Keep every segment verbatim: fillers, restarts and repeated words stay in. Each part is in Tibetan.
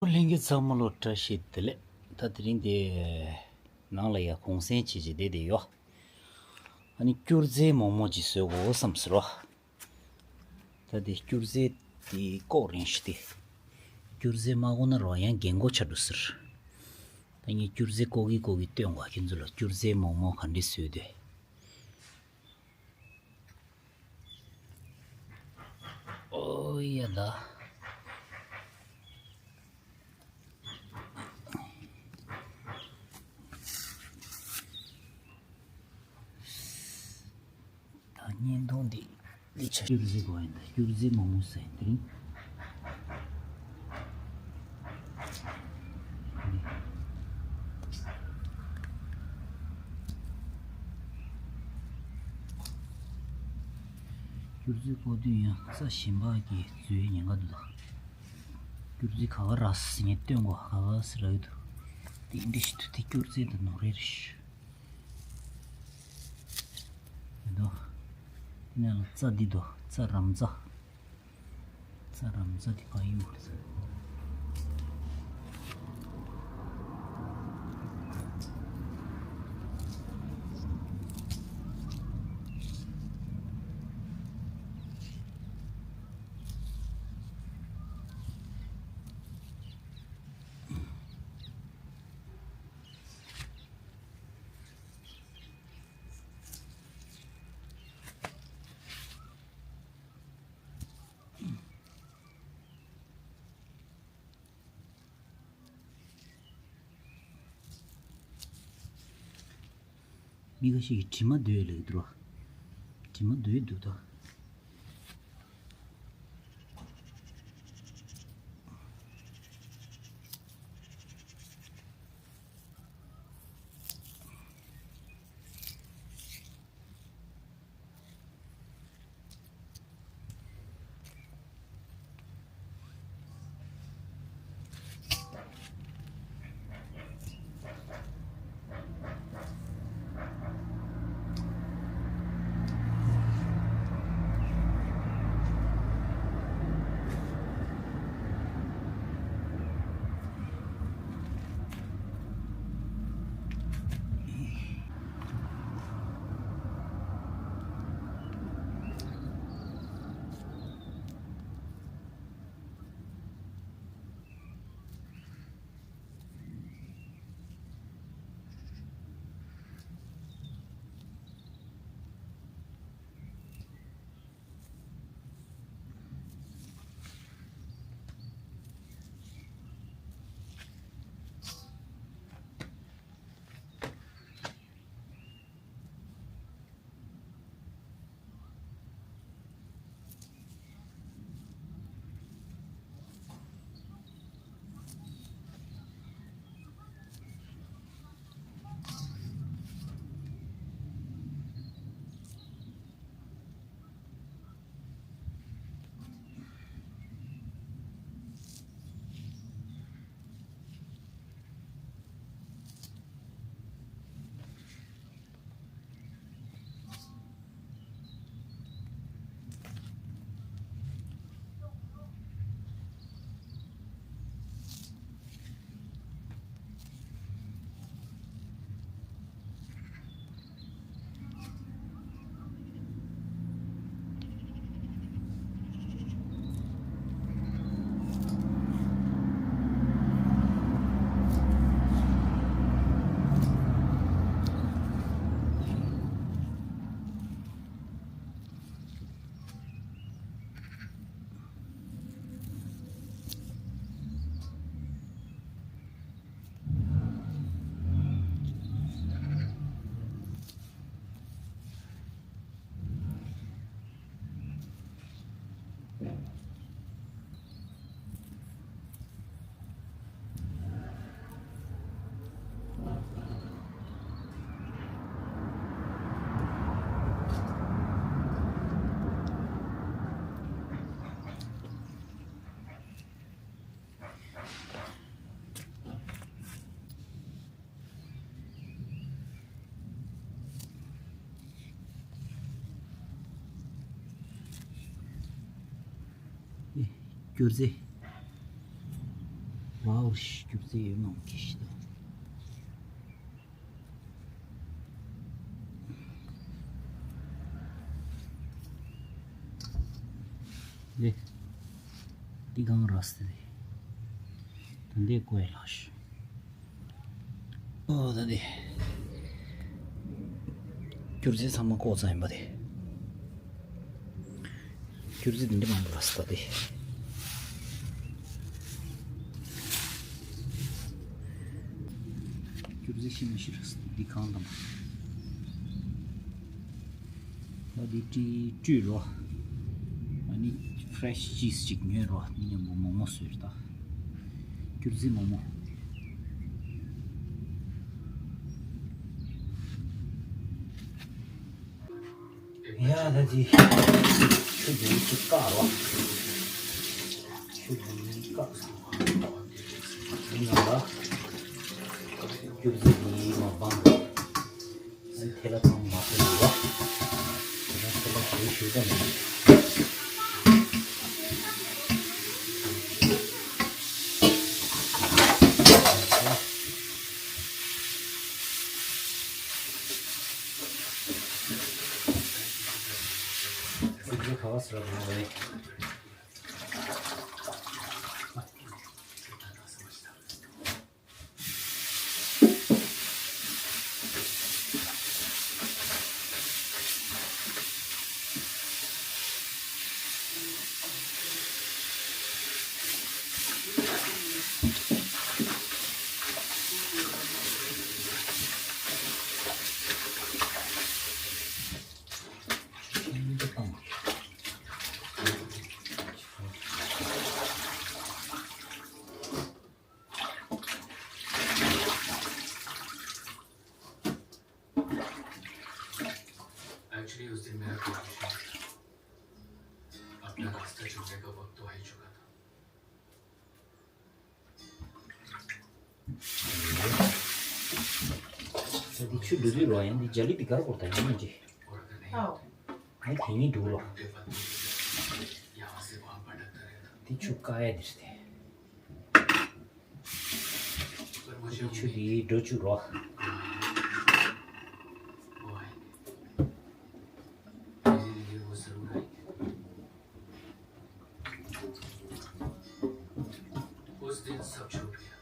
ལྷན་རྒྱས་ཚང་མ་ལོ་བཀྲ་ཤིས་བདེ་ལེགས། ད་དེ་རིང་དེ་ནང་ལ་ཡ་གུང་སེང་བྱེད་ཅིག་བསྡད་དེ་ཡོད། ཨ་ནི་སྐྱུར་རྫས་མོག་མོག་ཅིག་བཟོས་དགོས་བསམ་ཟེར་བ། ད་དེ་སྐྱུར་རྫས་དེ་བཀོག་རན་ཞུ་དེ། སྐྱུར་རྫས་མ་བཀོག་ན་རོ་ཡང་རྒན་གོག་ཆགས་འགྲོ་ཟེར། ད་ངས་སྐྱུར་རྫས་བཀོག་གི་བཀོག་གི་སྟོན་གོ་ཁྱེད་ཚོ་ལ། སྐྱུར་རྫས་མོག་མོག་ག་འདྲས་བཟོས་དེ། ཨོ་ཡ་ད། ད་བརྙན་ཐུང་འདི་ལས་ཆ་སྐྱུར་རྫས་གོ་ཡིན་ད། སྐྱུར་རྫས་མོག་མོག་ཟ་ཡིན་དེ་རིང་། སྐྱུར་རྫས་བཀོག་དུས་ཡང་རྩྭ་གཞན་པ་གི་བཟོས་ཉེན་ཁ་འདུག་ད། སྐྱུར་རྫས་ག་བ་ར་ཟེར་ངས་སྟོན་གོ་ག་བ་ཟེར་ར་ཡོད་དོ། དེ་འདྲ་ཞིག་ཏུ་དེ་སྐྱུར་རྫས་དང་ནོར་རེ་རེ་ཞིག་ཡོད་དོ། དེ་ནས་རྩྭ་འདི་དོ། རྩྭ་རམ་རྩྭ། རྩྭ་རམ་རྩྭ་དེ་ག་ཡོད་རེད་ཟེར། མི་འགའ་ཞིག་གིས་དྲི་མ་འདོད་ལབ་ཀྱི་འདུག་ར། དྲི་མ་འདོད་འདུག་ད། སྐྱུར་རྫས། ཝའོ། སྒྱུ་རྩལ་ཡོད་མང་གི་ཤི་ད། འདི། འདི་གང་ར་སི་ཏི་རེད། ད་འདི་ཀོ་ཡ་ལགས་ཤི། ཨོ་ད་འདི། སྒྱུ་རྩལ་ཚང་མ་ཀོ་ཙམ་ཡིན་པ་དེ། སྒྱུ་རྩལ་འདི་འདྲ་མང་པོ་ར་སི་ད་དེ། སྒྱུ་རྩལ་ཤི་མི་ཤི་ར་སི་འདི་གང་དང་། ད་འདི་ཏི་བཀྲུས་རོ། ཨ་ནི་ཕ་རེ་ཤི་ཅིས་ཅིག་ཉོས་རོ། འདི་མཉམ་པོ་མོག་མོག་བཟོས་རེད་ད། སྒྱུ་རྩལ་མོག་མོག་ཡ་ད་ཅི། ཆུ་འདི་ཅིག་བཀག་རོགས། ཆུ་འདི་བཀག་སོང་། འདི་ནང་ལ་སྒྱུ་རྩལ་འདི་མ་སྦང་རོགས། འདི་ཐལ་བ་ཚང་མ་ཐོན་འདུག་རོགས། དེ་ནས་ཐལ་བ་ཞུ་ཞུ་ད་མི་འདུག་སྒྱུ་རྩལ་ག་བ་སར་མ་རེད། एक्चुअली उस दिन मेरा कॉम्पिटिशन था। अपना रास्ता चुनने का वक्त तो आ ही चुका था। ད་འདི་ཆུ་འགྲོ་དུས་རོ། ཡང་འདི་ཇ་ལི་འདི་གར་བོར་ད་ཡང་མི་འཇི། ཨའོ། ཨ་དེ་གཉིས་འགྲོ་རོ། འདི་ཆུ་བཀག་ཡ་འདིར་ཏེ། འདི་ཆུ་འདི་འགྲོ་བཅུག་རོ། उस दिन सब छूट गया।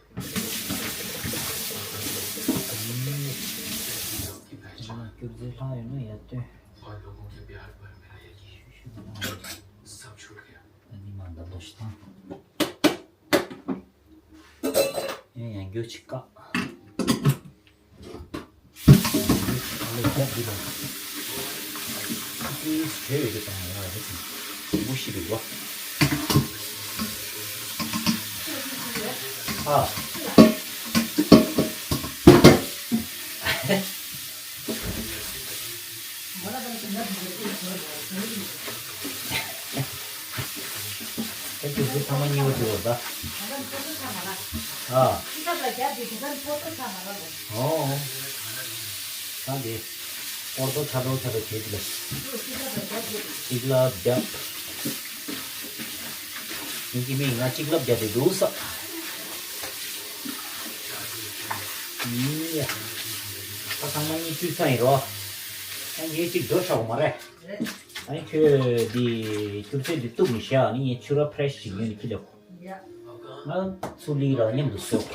སྒྱུ་རྩལ་ལྷག་ཡོད་ན་ཡར་སྟོན། और लोगों के प्यार पर मेरा यकीन, सब छूट गया। ད་ནི་མ་འདང་དོ་ཞིག་དང་། ཡང་ཡང་རྒྱུ་ཆིག་ཀ་ཨ་ལས་རྒྱབ་འདི་དང་། ཏིས་བྱོས་ཡོད་དེ་དང་ཡང་རེད་ཅིང་མུ་ཤི་རུ་བ། ཨ། ད་ཁྱོད་ཚོ་ཚང་མ་གཉིས་པ་བྱེད་དགོས་ད། ཨ། ཨོ། ད་འདི། སྐོར་ཐོ་ཚ་རོ་ཚ་རོ་བྱེད་ཀྱི་ལ། གཅིག་ལ་བརྒྱབ། ཡིན་གྱི་མིན་ང་གཅིག་ལ་བརྒྱབ་དེ་འདུག་ས། ཡིན་ཡ། ད་ཚང་མ་གཉིས་བཅུ་ཚང་ཡིན་རོ། ཨ་ངས་གཅིག་འགྲོ་ཧྲ་གོ་མ་རེད། ཨ་ནི་ཁྱོད་འདི་སྒྱུ་རྩལ་འདི་གཏུབ་མི་ཤེས། ཨ་ནི་ངས་ཆུ་ར་ཕ་རེ་ཤི་ཞིག་ཉོས་ནས་ཁྱི་ལ། ང་ཚུར་ལི་ར་མཉམ་དུ་བཟོས།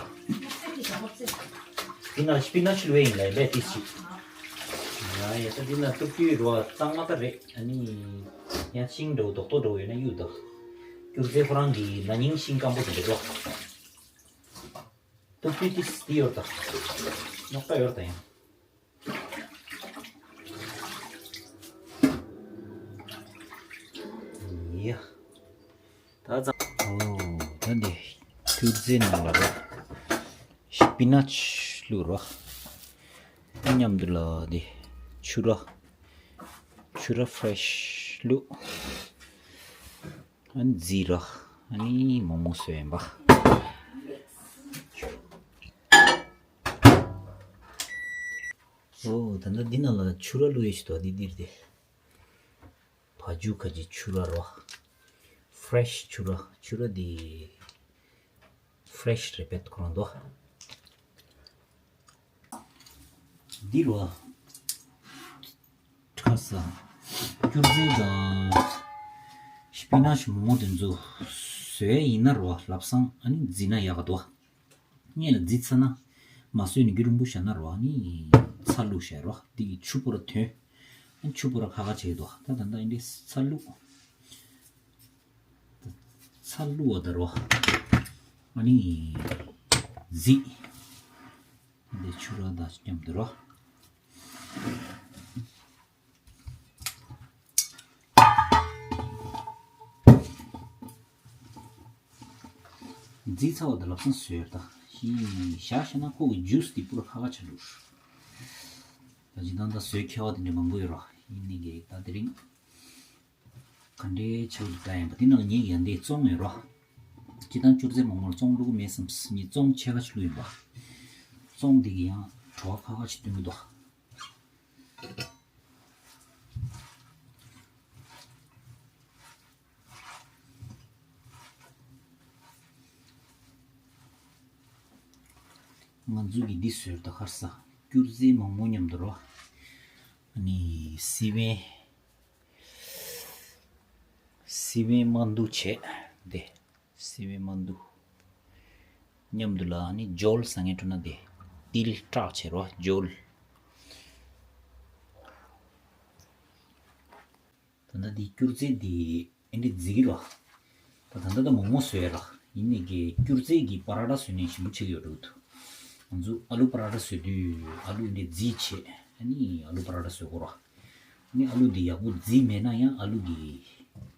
འདི་ན་སྤི་ན་ཆུ་ལུ་ཡིན་ལ་ཡིན་པས་ཏིས་ཅིག་ང་ཡ་ད་འདི་ན་གཏུབ་དུས་རོ་གཙང་མ་ད་རེད། ཨ་ནི་ཡང་ཤིང་འགྲོ་རྡོག་རྡོག་འགྲོ་ཡོད་ན་གཡུག་ད། སྒྱུ་རྩལ་ཁོ་རང་གི་ན་ནིང་ཤིང་སྐམ་པོ་དེ་འདྲ་འགྲོ། གཏུབ་དུས་ཏིས་འདི་ཡོད་ད། རྙོག་དྲ་ཡོད་ད་ཡང་། ཡ། ད་ཙང་། ཨོ། ད་འདི་སྒྱུ་རྩལ་ནང་ལ་རོ། སྤི་ན་ཆུ་བླུགས་རོ། མཉམ་དུ་ལ་འདི་ཆུ་ར། ཆུ་ར་ཕ་རེ་ཤི་བླུགས། ཨ་ནི་རྫི་ར། ཨ་ནི་མོག་མོག་བཟོས་ཡིན་པ། ཨོ། ད་ལྟ་འདི་ནང་ལ་ཆུ་ར་བླུགས་ཡོད་ཞིག་འདུག་འདི་འདིར་དེ། བ་ཇུ་ཁ་ཅིག་ཆུ་ར་རོ། ཕ་རེ་ཤི་ཆུ་ར། ཆུ་ར་འདི། ཕྲེཤ་རེད་པས་ཁོ་རང་དོ། འདི་རོ། ཁ་ས། སྐྱུར་རྫས་དང་། སྤི་ནཱཆ་མོག་མོག་དེ་ཚོ་བཟོས་ཡིན་ན་རོ་ལབ་སང་ཨ་ནི་བརྫིས་ན་ཡག་ག་དོ། ངས་ལ་བརྫིས་ཚར་ན། མ་བཟོས་ནས་རྒྱུན་རིང་པོ་བཞག་ན་རོ་ཨ་ནི། ཚ་བླུགས་བྱས་རོ་འདི་གི་ཆུ་པོ་ར་ཐོན། ཨ་ཆུ་པོ་ར་ཁ་ཁ་བྱེད་དོ། ད་ད་ད་ཨིན་དེ་ཚ་བླུགས། ཚ་བླུགས་བ་ད་རོ། ཨ་ནི། བརྫིས། འདི་ཆུ་ར་དང་མཉམ་དུ་རོ། བརྫིས་ཚར་བ་དང་ལབ་སང་བཟོས་ད། ཞིག་བཞག་ཤེ་ན་ཁོ་གི་ཇུས་དེ་པུ་ར་ཁ་ཁ་ཆ་འགྲོ། ད་ཇི་ལྟར་ད་བཟོས་ཁེ་བ་དེ་འདྲ་མང་པོ་ཡོད་རོ། ཡིན་ནི་གི་ད་དེ་རིང་། ག་འདྲའི་ཆེ་བོ་འདུག་ད་ཡིན་པ་དེ་ནང་ཉེ་ཡང་འདི་བཙོང་ཡོད་རོ། ཅི་ལྟར་སྐྱུར་རྫས་མང་པོར་བཙོང་བླུག་མེད་བསམ་ངས་བཙོང་ཆེ་ཁ་ཆེ་བླུག་ཡིན་པ། བཙོང་འདི་གི་ཡང་བྲོ་བ་ཁ་ཁ་ཆེ་སྟོན་གི་འདུག་ང་ཚོ་གི་འདི་བཟོས་ད་ཁར་ས་སྐྱུར་རྫས་མང་པོ་མཉམ་དུ་རོ། ཨ་ནི་སི་བན། སི་བན་མ་འདུ་བྱས་ཏེ། སི་བན་མ་འདུ། མཉམ་དུ་ལ་ནི་ཇོལ་ཟ་ངེ་འགྲོ་ན་ཏེ། ཏིལ་བཀྲག་བྱེད་རོ་ཇོལ། ད་ལྟ་འདི་སྐྱུར་རྫས་འདི་ཨེ་འདྲི་རྫིག་རོ། ད་ད་ལྟ་ད་མོག་མོག་བཟོས་ར། ཡིན་ནི་གི་སྐྱུར་རྫས་ཀྱི་པ་ར་ཏ་བཟོས་ནས་ཞིམ་པོ་ཆགས་ཡོད་འགྲོ་འདུག་ང་ཚོ་ཨ་ལུ་པ་ར་ཏ་བཟོས་དུས་ཨ་ལུ་ཨེ་འདྲི་རྫིག་བྱས་ཨ་ནི་ཨ་ལུ་པ་ར་ཏ་བཟོས་དགོས་ར། ཨ་ནི་ཨ་ལུ་འདི་ཡག་པོ་རྫིག་མེད་ན་ཡང་ཨ་ལུ་གི་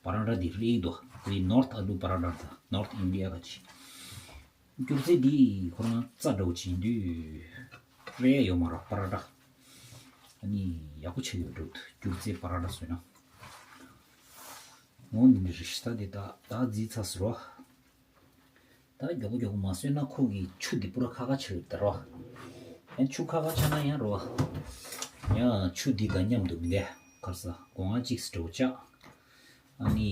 པ་ར་ཏ་འདི་རེད་འདུག་དེ་ནོར་ཐ་ཨ་ལུ་པ་ར་ཏ་དང་ནོར་ཐ་ཨིན་ཌི་ཡ་ག་ཅིག་སྐྱུར་རྫས་འདི་ཁོ་རང་རྩ་འདྲ་བོ་བྱེད་དུས་རེད་ཡོད་མ་རེད་པ་ར་ཏ། ཨ་ནི་ཡག་པོ་ཆགས་ཡོད་འགྲོ་འདུག་སྐྱུར་རྫས་པ་ར་ཏ་བཟོས་ན། འོ་ནི་རི་ཤི་ད་དེ་ད་ད་རྫིག་ཚ་སི་རོ། ད་མགྱོགས་པོ་མགྱོགས་པོ་མ་བཟོས་ན་ཁོ་གི་ཆུ་འདི་པུ་ར་ཁ་ཁ་ཆགས་ཡོད་ད་རོ། ཡང་ཆུ་ཁ་ཁ་ཆགས་ན་ཡང་རོ། ཡང་ཆུ་འདི་དང་མཉམ་དུ་མི་ལས་ཁར་ས་སྒོ་ང་གཅིག་སི་འགྲོ་བཅག་ཨ་ནི་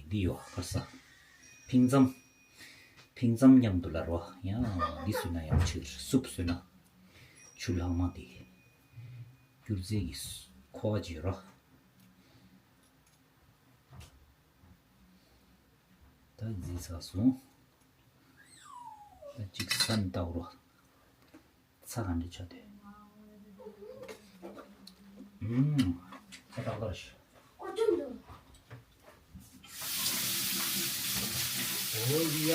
འདི་ཡོ་ཁར་ས། ཕིང་ཙམ། ཕིང་ཙམ་མཉམ་དུ་ལ་རོ། ཡང་འདི་བཟོས་ན་ཡང་ཆུ་སུབ་བཟོས་ན། ཆུ་ལྷག་མ་དེ། སྐྱུར་རྫས་ཀྱི་ཁོ་བ་ཅིག་རོ། ད་རྫིག་ཚ་སོང་། ད་ཅིག་སན་བཏགས་རོ། ཚ་ག་འདྲ་ཆགས་ཏེ། ཨུམ། ཚ་ཏག་ཏག་རེད། འོ་ཡ།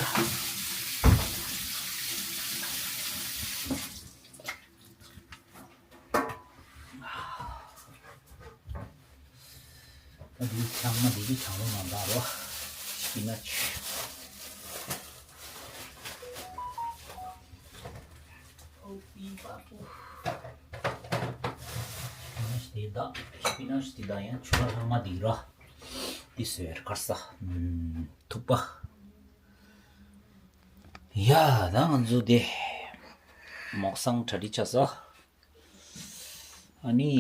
ད་འདི་ཚང་མ་འདི་གི་གྲང་རླུང་ནང་བཏང་རོ། སྤི་ནཱཆ། ཨོ་པི་པ་པུ། སྤི་ནཱཆ་དེ་དང་སྤི་ནཱཆ་དེ་དང་ཡང་ཆུ་བ་ལྷག་མ་འདི་ར། འདི་སོས་ཁར་ས། ཐུག་པ། ཡ་ད་ང་ཚོ་དེ་མོག་སང་གྲ་སྒྲིག་ཆགས་ས། ཨ་ནི།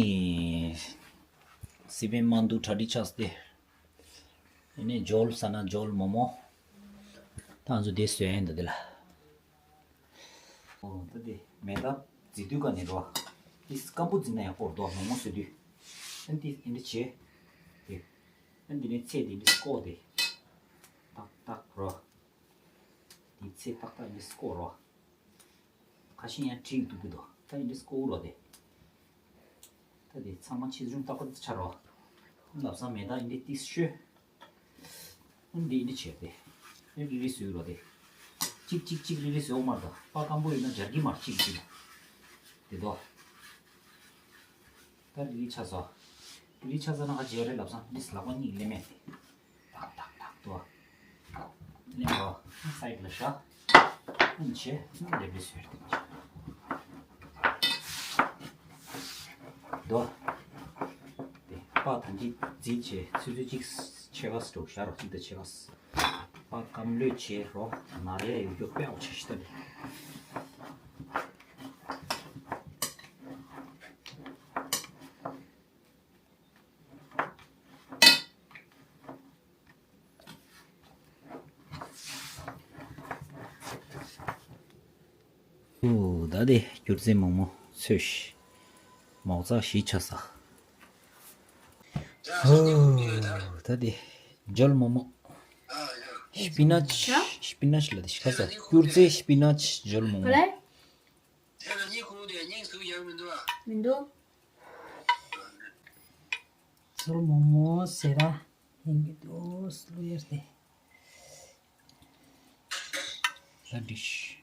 སི་པན་མ་འདུག་གྲ་སྒྲིག་ཆགས་ཏེ། ཨ་ནི་ཇོལ་ཟ་ན་ཇོལ་མོག་མོག་ད་ང་ཚོ་དེ་བཟོས་ཡིན་ད་དེ་ལ། ཨོ་ད་དེ་མེ་ད་རྫི་དུས་ཀ་ནས་རོ། དེ་སྐམ་པོ་རྫི་ན་ཡག་པོ་རེད་དོ་མོག་མོག་བཟོས་དུས། ཨ་ནི་དེ་འདི་འདྲ་བྱས། དེ། ཨ་ནི་དེ་ནས་ཚེ་དེ་འདྲ་སྐོར་ཏེ། ཏག་ཏག་རོ། དེ་ཚེ་ཏག་ཏག་འདི་སྐོར་རོ། ཁ་ཤས་ཡང་བྲིས་འདུག་གི་འདུག་ད་ཡིན་འདི་སྐོར་རོ་དེ། ད་དེ་ཚང་མ་ཆེ་ཆུང་ཏག་ཏག་ཏག་ཆགས་རོ། ལབ་སང་མེ་ད་ཡིན་འདི་ཏིས་ཤོས། ཨ་འདི་ཡིན་འདི་བྱས་ཏེ། ཨ་རི་རི་བཟོས་རོ་དེ། གཅིག་གཅིག་གཅིག་རི་རི་བཟོས་འོ་མར་དོ་པ་སྐམ་པོ་ཡོད་ན་འབྱར་གི་མར་གཅིག་གཅིག་དེ་དོ། ད་རི་རི་ཆགས་སོ། རི་རི་ཆགས་ས་ན་ཁ་བྱེ་རེ་ལབ་སང་འདི་ལག་པ་གཉིས་ལེན་མེད་དེ། ཏག་ཏག་ཏག་ཏོ། ལེན་རོ། སའིཌ་ལ་བཞག་ཨ་ནི་བྱས་ལེབ་ལེབ་བཟོས་ཏེ། དོ། དེ་པ་ཐམས་ཅད་རྫིས་བྱས་ཚོད་ཚོད་གཅིག་ཕྱེད་ཀ་སི་འགྲོ་བཞག་རོགས་གཅིག་དང་ཕྱེད་ཀ་སི། པ་སྐམ་ལོས་བྱས་རོགས་ན་རེ་ཡོད་རྒྱུ་དཔེ་ཡག་པོ་ཆགས་ཤི་ད་དེ། ཨོ་ད་དེ་སྐྱུར་རྩི་མོག་མོག་ཚོས་ཤིག་མོག་ཙག་ཞིག་ཆགས་ས། ཨོ་ད་དེ་འཇོལ་མོག་མོག་སྤི་ནཆ་སྤི་ནཆ་ལ་དེ་ཤི་ཁ་ས་སྐྱུར་རྩི་སྤི་ནཆ་འཇོལ་མོག་མོག་མི་འདུག་འཇོལ་མོག་མོག་ཟེར་ར་ཡིན་གྱི་འདུག་ལུ་ཡར་དེ། ལ་ཌིཤ།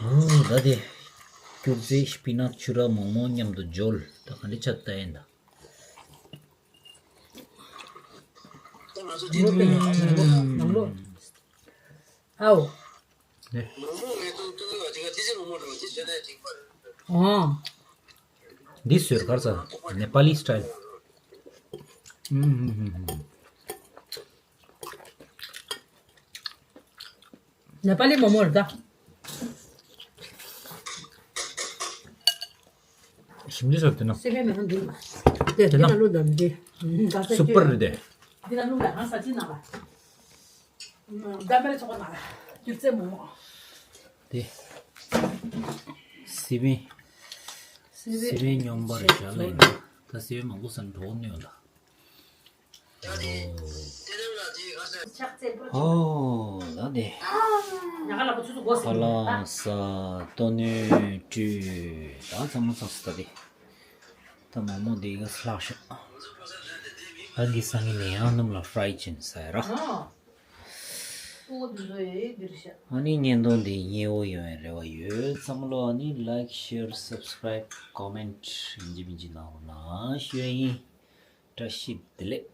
ཨོ་ད་དེ་སྐྱུར་རྩི་སྤི་ནཆ་ཆུ་ར་མོག་མོག་མཉམ་དུ་འཇོལ་ད་ག་འདྲ་ཆགས་ལྟ་ཡིན་ད། ནང་ལོགས་ནང་ལོགས་ནང་ལོགས། ཨའོ། ནེ། ཨོ། འདི་ཟེར་གར་ས་ནེ་པ་ལི་སི་ཊའིལ། ནེ་པ་ལི་མོག་མོག་རེད་ད། ཞིམ་འདི་ཟེར་དེ་ན། སི་པན་མེད་ན་འདི་ལ། དེ་དེ་ན་ལུག་དང་འདི། སུ་པར་རེད་དེ། འདི་ན་ལུག་ལ་ཧང་ས་ཅི་ན་ལ། ད་མེར་ཚོགས་ན་ལ། སྐྱུར་རྩི་མོག་མོག་དེ། སི་པན། སི་པན་སྙོམས་པར་བཞག་ལ་ཡིན་ན། ད་སི་པན་མང་པོ་ཟ་ན་གྲོད་ཁོག་གནོད་ཡོང་ད། ཨོ་ད་དེ། ཁ་ལག་ས་ཏོ་ནུ་ཀྲུ། ད་ཚང་མ་ཚང་སི་ད་དེ། ད་མོག་མོག་འདི་ག་ལྷག་ཤག་ཨ་འདི་སང་ཉིན་ནས་ཡང་སྣུམ་ལ་ཧྥ་རའི་བྱིན་ཟེར་ར། ཨ་ནི་བརྙན་ཐུང་འདི་མཉེས་པོ་ཡོང་བའི་རེ་བ་ཡོད། ཚང་མ་ལོ་ཨ་ནི་ལའིཀ་ཤེར་སབ་སི་ཀ་རའིབ་ཀོ་མེན་ཊི་ཡིན་གཅིག་མིན་གཅིག་གནང་རོགས་གནང་ཞུ་ཡ་ཡིན། བཀྲ་ཤིས་བདེ་ལེགས།